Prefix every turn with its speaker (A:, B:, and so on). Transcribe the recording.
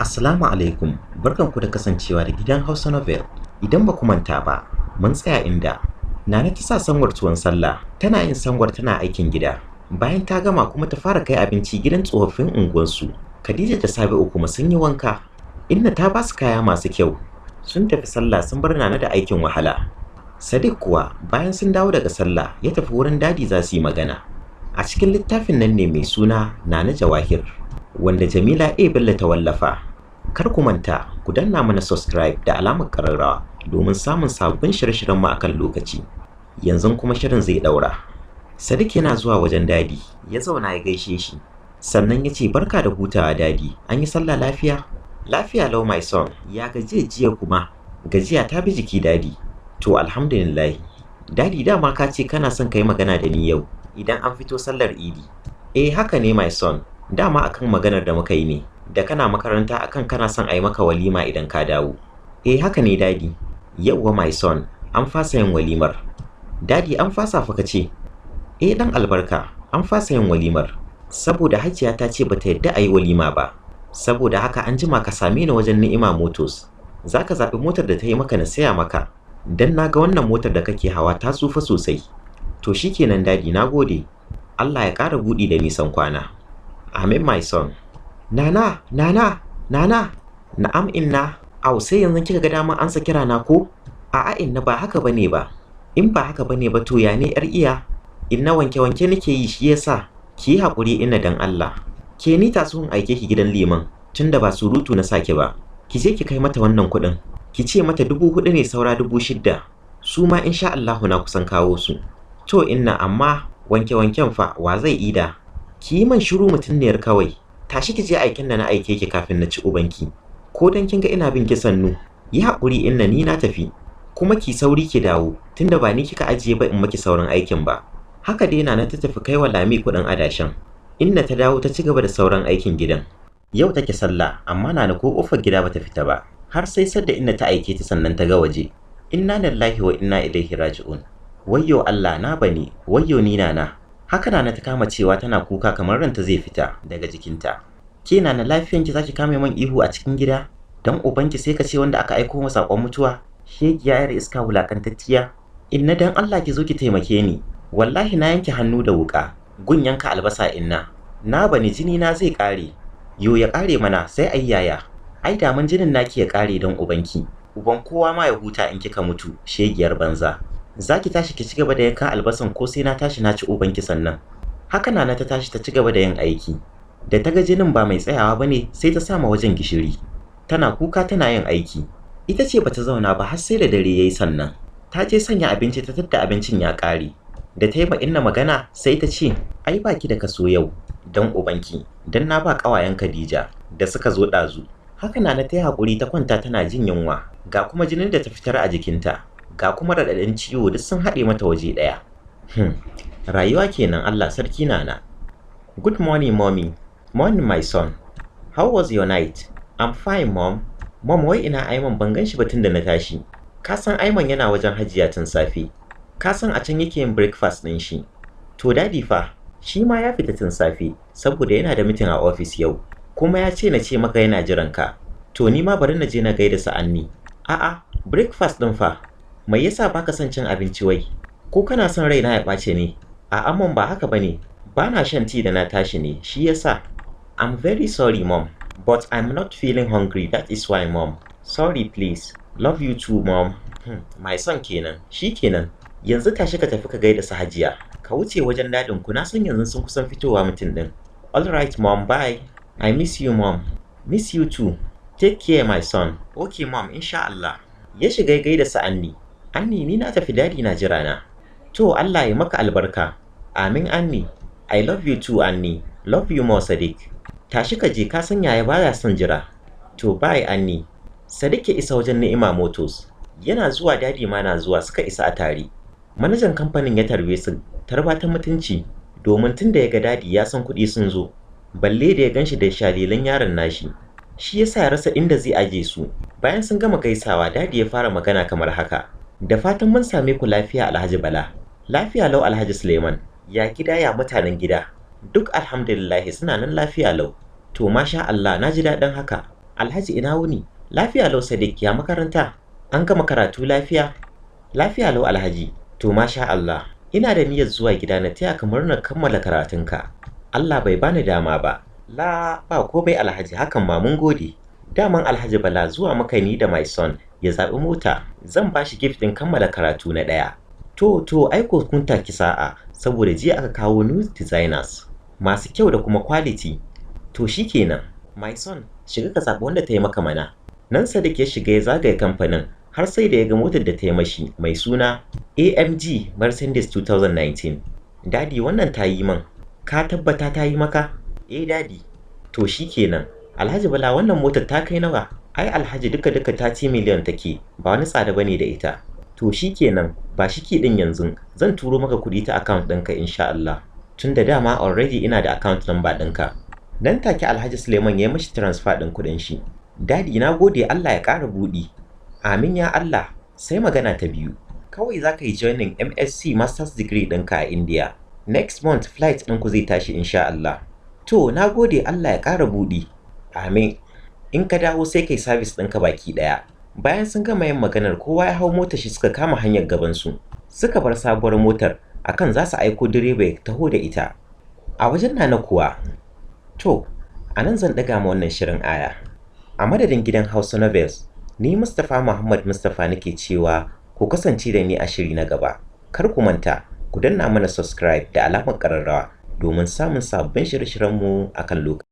A: Assalamu alaikum, barkanku da kasancewa da gidan Hausa Novel. Idan ba ku manta ba, mun tsaya inda Nana ta sa sanwar tuwon sallah, tana yin sanwar tana aikin gida. Bayan ta gama kuma ta fara kai abinci gidan tsofaffin unguwarsu. Khadija da Sabi'u kuma sun yi wanka. Inna ta ba su kaya masu kyau. Sun tafi sallah sun bar Nana da aikin wahala. Sadiq kuwa bayan sun dawo daga sallah ya tafi wurin Dadi za su yi magana. A cikin littafin nan ne mai suna Nana Jawahir, wanda Jamila A. Bello ta wallafa. Kar ku manta ku danna mana subscribe da alamar ƙararrawa domin samun sabbin shirye-shiryen mu akan lokaci. Yanzu kuma shirin zai ɗaura. Sadiq yana zuwa wajen Dadi, ya zauna ya gaishe shi. Sannan ya ce, "Barka da hutawa, Dadi, an yi sallah lafiya?" "Lafiya lau, my son, ya gajiya jiya kuma?" "Gajiya ta bi jiki, Dadi." "To, alhamdulillah. Dadi, dama ka ce kana son ka yi magana da ni yau idan an fito sallar Idi." "Eh, haka ne, my son, dama akan maganar da muka yi ne da kana makaranta, akan kana son a yi maka walima idan ka dawo." "Eh, haka ne, Dadi." "Yauwa, my son, an fasa yin walimar." "Dadi, an fasa fa ka ce?" "Eh, dan albarka, an fasa yin walimar. Saboda Hajiya ta ce bata yadda a yi walima ba. Saboda haka an jima ka same ni wajen Ni'ima Motors. Za ka zaɓi motar da ta yi maka na saya maka. Dan na ga wannan motar da kake hawa ta tsufa sosai." "To shikenan, Dadi, na gode. Allah ya ƙara buɗi da nisan kwana." "Amin, my son." "Nana, Nana, Nana." "Na'am, Inna." "Au, sai yanzu kika ga dama ansa kira na ko?" "A'a, Inna, ba haka bane ba." "In ba haka bane ba, to ya ne, yar iya?" "Inna, wanke wanke nake yi, shi yasa. Ki yi haƙuri, Inna, dan Allah. Ke ni taso in aike ki gidan liman, tunda ba surutu na sake ba. Ki je ki kai mata wannan kuɗin. Ki ce mata 4,000 ne saura 6,000. Su ma insha Allahu na kusan kawo su." "To, Inna, amma wanke wanken fa wa zai ida?" "Ki yi man shiru mutunniyar kawai. Tashi ki je aikin da na aike ki kafin na ci ubanki. Ko dan kin ga ina bin ki sannu. Yi haƙuri, Inna, ni na tafi. Kuma ki sauri ki dawo, tunda ba ni kika ajiye ba in maki sauran aikin ba." Haka dai Nana ta tafi kai wa Lami kuɗin adashin. Inna ta dawo ta ci gaba da sauran aikin gidan. Yau take sallah, amma Nana ko ƙofar gida bata fita ba. Har sai sadda Inna ta aike ta sannan ta ga waje. Inna lillahi wa inna ilaihi raji'un. Wayyo Allah na bani, wayyo ni Nana. Haka Nana ta kama cewa tana kuka kamar ranta zai fita daga jikinta. "Ke Nana, lafiyanki zaki kame man ihu a cikin gida? Dan ubanki, sai ka ce wanda aka aiko masa saƙon mutuwa. Shegiya, yar iska, wulakantacciya. Inna, dan Allah ki zo ki taimake ni. Wallahi na yanke hannu da wuƙa. Gun yanka albasa, Inna. Na bani, jini na zai ƙare." "Yo, ya ƙare mana, sai ai yaya? Ai daman jinin naki ya ƙare don ubanki. Uban kowa ma ya huta in kika mutu, shegiyar banza. Za ki tashi ki ci gaba da yankan albasan ko sai na tashi na ci ubanki sannan?" Haka Nana ta tashi ta ci gaba da yin aiki. Da ta ga jinin ba mai tsayawa bane, sai ta sama wajen gishiri. Tana kuka tana yin aiki. Ita ce bata zauna ba har sai da dare yayi sannan. Ta je sanya abinci ta tadda abincin ya ƙare. Da ta yi ma Inna magana, sai ta ce, "Ai baki da kaso yau, don ubanki, don na ba ƙawayen Khadija da suka zo ɗazu." Haka Nana ta yi haƙuri ta kwanta tana jin yunwa, ga kuma jinin da ta fitar a jikinta, ga kuma raɗaɗin ciwo, duk sun haɗe mata waje ɗaya. Rayuwa kenan, Allah sarki Nana. "Good morning, Mommy." "Morning, my son. How was your night?" "I'm fine, Mom. Mom, wai ina Aiman? Ban gan shi ba tun da na tashi." "Ka san Aiman yana wajen Hajiya tun safe. Ka san a can yake yin breakfast ɗin shi." "To, Daddy fa?" "Shi ma ya fita tun safe saboda yana da meeting a office yau. Kuma ya ce na ce maka yana jiran ka." "To, ni ma bari na je na gaida su Anni." "A'a, breakfast ɗin fa? Mai yasa baka son cin abinci wai? Ko kana son raina ya ɓace ne?" "A'a, Mom, ba haka bane. Ba na shan tea da na tashi ne, shi yasa." "I'm very sorry, Mom, but I'm not feeling hungry, that is why, Mom. Sorry, please. Love you too, Mom." My son kenan, shi kenan. Yanzu tashi ka tafi ka gaida su Hajiya. Ka wuce wajen Daddyn ku, na san yanzu sun kusan fitowa meeting din." "All right, Mom, bye. I miss you, Mom." "Miss you too. Take care, my son." "Okay, Mom, insha Allah." Ya shiga gaida su Anni. "Anni, ni na tafi, Daddy na jira na." "To, Allah ya maka albarka." "Amin, Anni. I love you too, Anni." "Love you more, Sadiq. Tashi ka je, ka san yaya baya son jira." "To, bye, Anni." Sadiq ya isa wajen Ni'ima Motors. Yana zuwa, Daddy ma na zuwa, suka isa a tare. Manajan kamfanin ya tarbe su tarba ta mutunci, domin tun da ya ga Daddy ya san kuɗi sun zo. Balle da ya ganshi da shalilan yaron nashi. Shi yasa ya rasa inda zai aje su. Bayan sun gama gaisawa, Daddy ya fara magana kamar haka. "Da fatan mun same ku lafiya, Alhaji Bala." "Lafiya lau, Alhaji Suleiman. Ya gida, ya mutanen gida?" "Duk alhamdulillah, suna nan lafiya lau." "To, masha Allah, na ji daɗin haka. Alhaji ina wuni? Lafiya lau Sadiq, ya makaranta? An gama karatu lafiya? Lafiya lau Alhaji. To masha Allah. Ina da niyyar zuwa gida na taya ka murnar kammala karatunka. Allah bai bani dama ba. La ba komai Alhaji, hakan ma mun gode. Daman Alhaji Bala zuwa muka ni da my son ya zaɓi mota. Zan ba shi gift ɗin kammala karatu na ɗaya. To ai ko kun taki sa'a saboda jiya aka kawo new designers masu kyau da kuma quality. To shikenan. My son, shiga ka zaɓi wanda ta yi maka mana. Nan Sadiq ya shiga ya zagaye kamfanin har sai da ya ga motar da ta yi mashi mai suna AMG Mercedes 2019. Daddy wannan ta yi min. Ka tabbata ta yi maka? Eh daddy. To shikenan. Alhaji Bala wannan motar ta kai nawa? Ai Alhaji duka duka ta ci miliyan take, ba wani tsada bane da ita. To shikenan, ba shi key ɗin yanzu, zan turo maka kuɗi ta account ɗinka insha Allah. Tunda dama already ina da account number ɗinka. Nan take Alhaji Suleiman ya yi mashi transfer ɗin kuɗin shi. Daddy na gode, Allah ya ƙara buɗi. Amin ya Allah. Sai magana ta biyu. Kawai za ka yi joining MSc Masters degree ɗinka a India. Next month flight ɗinku zai tashi insha Allah. To na gode, Allah ya ƙara buɗi. Amin. In ka dawo sai kai service ɗinka baki ɗaya. Bayan sun gama yin maganar kowa ya hau motar shi suka kama hanyar gabansu. Suka bar sabuwar motar akan za su aiko direba ya taho da ita. A wajen Nana kuwa. To, a nan zan ɗaga ma wannan shirin aya. A madadin gidan Hausa Novels, ni Mustapha Muhammad Mustapha nake cewa ku kasance da ni a shiri na gaba. Kar ku manta, ku danna mana subscribe da alamar ƙararrawa domin samun sabbin shirye-shiryenmu akan lokaci.